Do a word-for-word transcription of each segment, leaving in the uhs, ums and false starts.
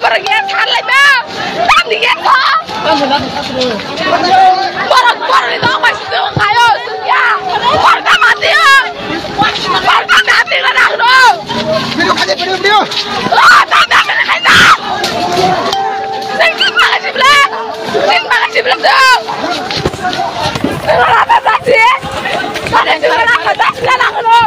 Borok ya tharlai ba. Tamni ya tho. Borok borok ni dok bai sung kayo sung ya. Borok ta mati ya. Borok ta mati ya nang no. Video khai de, video, video. Oh, ta ta ta khai ta. Sing sing makan sibla. Sing makan sibla tu. Sing makan sibla. Sing makan sibla nang no.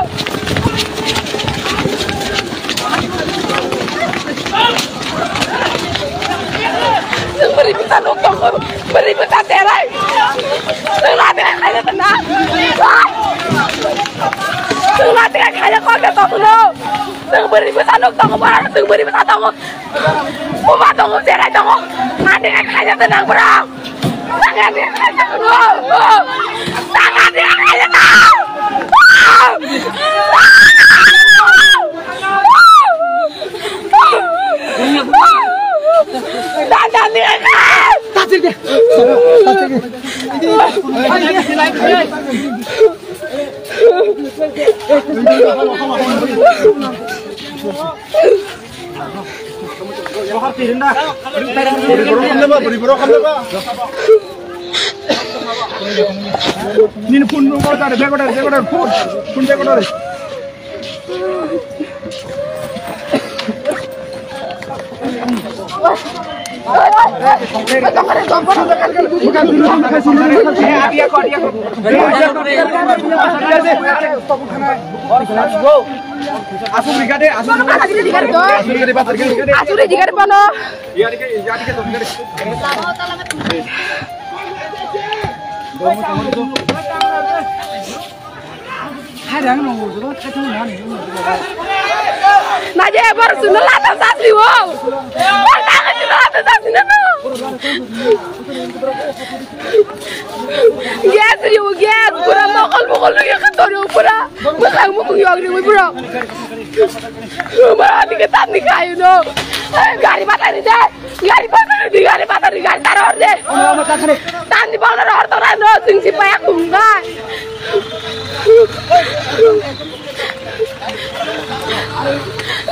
Sing beri kita nukung, beri kita terai. Sing nanti kan kaya tenang. Sing nanti kan kaya kau kata dulu. Sing beri kita nukung, barang sing beri kita tunggu. Buma tunggu, terai tunggu. Nanti kan kaya tenang, bro. Nanti kan kaya tenang. Nanti kan kaya tenang. Nini phone number tare, bag order, bag order, phone, phone bag order. Asuri jigari bono. Naje borok chwngno lata sasri o. Borok chwngno lata sasri na no. Gas riu gas pura mokol mokol riu khatori pura. Mwkhang mukhung yog riu pura. Mara dike tamni kayu no. Gari batari de. Gari patari di, gari patari, gari taro hor de. Tani bawna hor tora no, sing si paya kunga.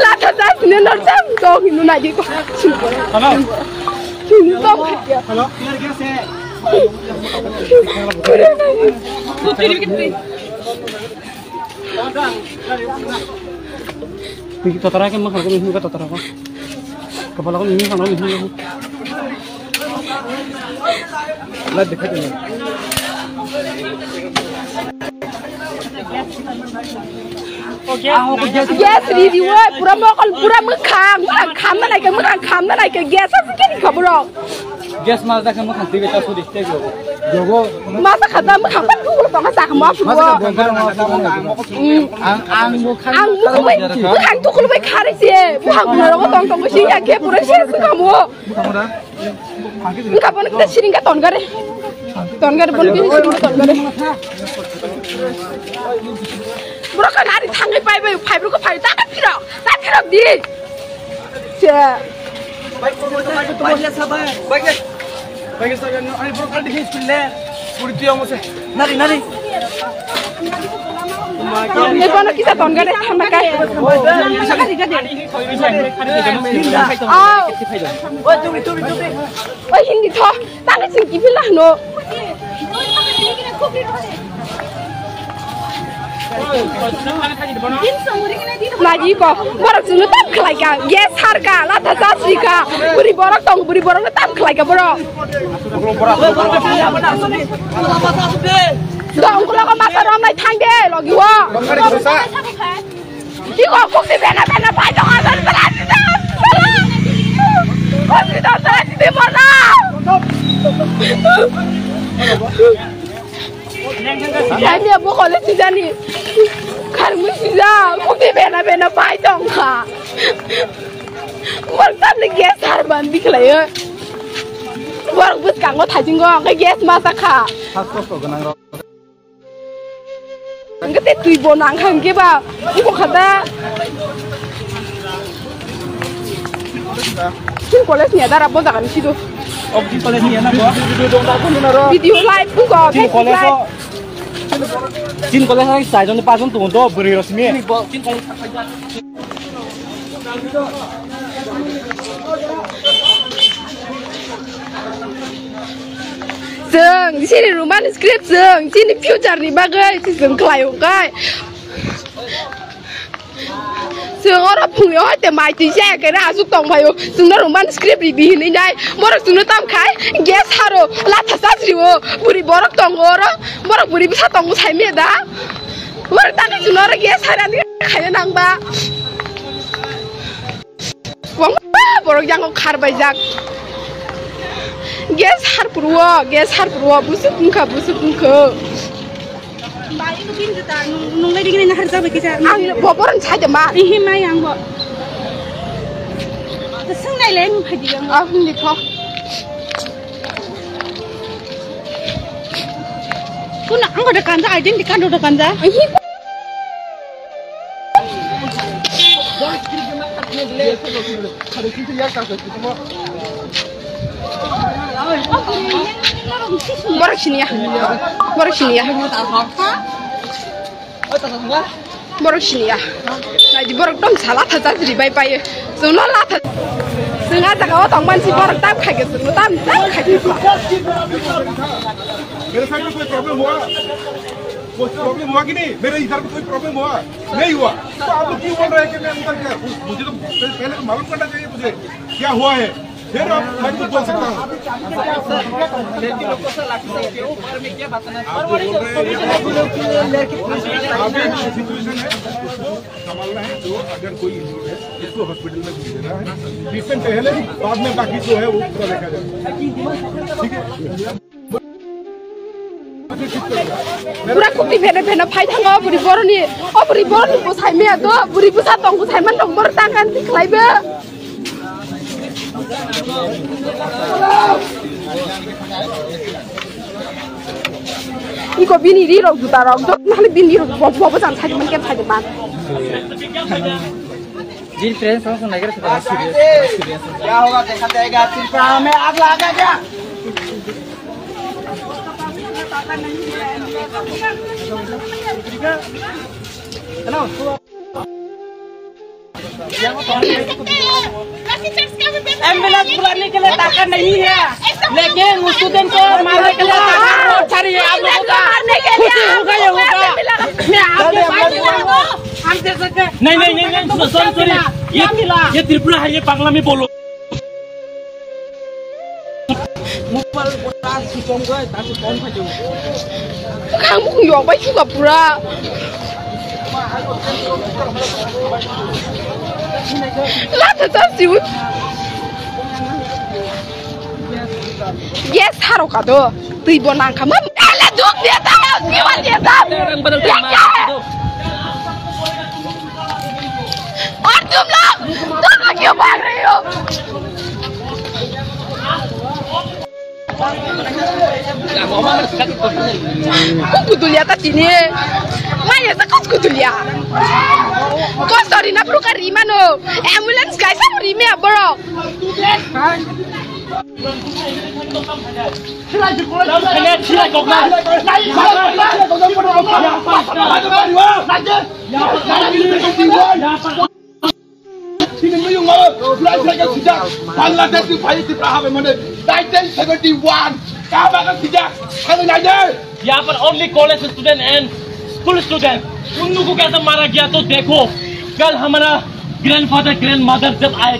Lata das ne no sam to hinu na ji ko. Hello. Hello. Totara ke makhar ko mihim ka totara ko. Kapala ko mihim ka mihim. Light dikhai dilo. Gas ri ri woi, pura mokol, pura mwkhang, mwkhang khamna naikhe, mwkhang khamna naikhe, gas asike ni khaburo. Gas mas dakhe mwkhang twi beta sudi tei go. Jogo. Masa khata mwkhang pa thukul tonga sa khama phuru. Masa khata mwkhang twi beta sudi. Ang, ang mwkhang, mwkhang thukul bai khari se. Mwkhang buna rogo tong tong si ya khe pura se su kamo. Mwkhang da. Mwkhang pa kita siring ka ton gare. Ton gare bon bini siring ton gare. Bro ka nari thangai pai bai phai bro ka phai ta ka phiro. Ta phiro di. Se. Nari, nari. Ni kono kisa ton gare thanda kai. Au. Oi, hindi tho. Tang sing kipila no. Lagi ko, borok chwngno tam khlai ka, gas har ka, lata chasri ka, buri borok tong, buri borok no tam khlai ka borok. Dong kulo ko masa rom nai thang de, logi wo. Iko kukti bena bena pai tong asal salati da. Kukti tong salati di mana? Kami abu kole sijani. Karmi sija kukti bena bena pai tong kha. Wal tabli gas har ban diklai. Wal bus kango thajingo angke gas masa kha. Hak kosto ganang rok. Angke te twi bo nang kha angke ba. Uko khata. Sing college ni ada rabo jaga ni sido. Oki college ni ana bo. Video live uko. Sing college o. Sing college o sai jon pa jon tu do bri rosmi. Sing college. Chwng chini Roman script, chwng chini future ni bagwi chwng khlai hwnkhe. Chwng oro phungwi hoi te mai twi se kere aswk tong phaio. Chwngno Roman script ribi hinwi nai. Borok chwngno tam khai gas haro latha chajrio. Buri borok tongo oro. Borok buri bwsa tongo sai me da. Borok tangwi chwngno oro gas harani khaina nang ba. Kwbangma borok yango khar baijak. Gas har phuruo, gas har phuruo, busuk wngkha, busuk wngkha. Bai, ino bini juta, nung, nung lai digini nahar jabai kisa. Ang bo borok sai de ma. Ihi mai ang bo. Swng nai le, nung phai di ang. Ah, hwn di tho. Kuna ang da kanja, identity card da kanja. Ihi. Borok siniya. Borok siniya. Borok siniya. Naidi borok tom sala tha chajri bai pai. Chwngno latha. Chwng a jaga o tong mansi borok tam khai ge chwngno tam tam khai ge. मेरे साथ में कोई प्रॉब्लम हुआ? कोई प्रॉब्लम हुआ कि नहीं? मेरे इधर में कोई प्रॉब्लम हुआ? नहीं हुआ। तो आप लोग क्यों बोल रहे हैं कि मैं उधर गया? मुझे तो पहले तो मालूम करना चाहिए मुझे क्या हुआ है, फिर आप, मैं कुछ बोल सकता हूँ। आप जो बोल रहे हैं, ये आप लोग, अभी जो सिचुएशन है, उसको संभालना है। जो अगर कोई इंजर्ड है, उसको हॉस्पिटल में भेज देना है। ट्रीटमेंट पहले, बाद में बाकी जो है, वो पूरा देखा जाएगा। ठीक है? Pura kukti pheno pheno phai thango buri boroni, o buri boroni bwsai maya do, buri bwsa tong bwsai man tong bor tang kan ti khlai bo. Iko bini ri rok juta rok do, nahale bini ri rok bo bo bo jan sai man ken sai man. Din friends, so so nagar sa serious, serious. क्या होगा, देखा जाएगा। त्रिपुरा में आग लगा क्या? एम्बुलेंस बुलाने के लिए ताकत नहीं है, लेकिन उस स्टूडेंट को मारने के लिए ताकत बहुत सारी है। आप लोगों का खुशी होगा, ये होगा। मैं आपके भाई नहीं, नहीं, नहीं, नहीं, सॉरी, सॉरी। ये, ये त्रिपुरा है, ये बांग्ला में बोलो। Ang bukung yok bai suka pura. Lata ta siu. Yes, haro ka do. Twi bo nang kha ma. Ele duk dia ta, dia ta. Orang badal ta. और तुम लोग, तुम लोग क्यों भाग रहे हो? Kung kudulia ta tini. Maya sa kung kudulia. Kos tori na pruka rimano. Ambulance kaisa rime aboro. Bangladesh में भाई त्रिपुरा हमें मने नाइनटीन सेवेंटी वन कहाँ बागा सीधा हमें नहीं दे। यहाँ पर only college student and school student, उन लोगों को कैसे मारा गया। तो देखो, कल हमारा ग्रैंडफादर ग्रैंडमदर जब आए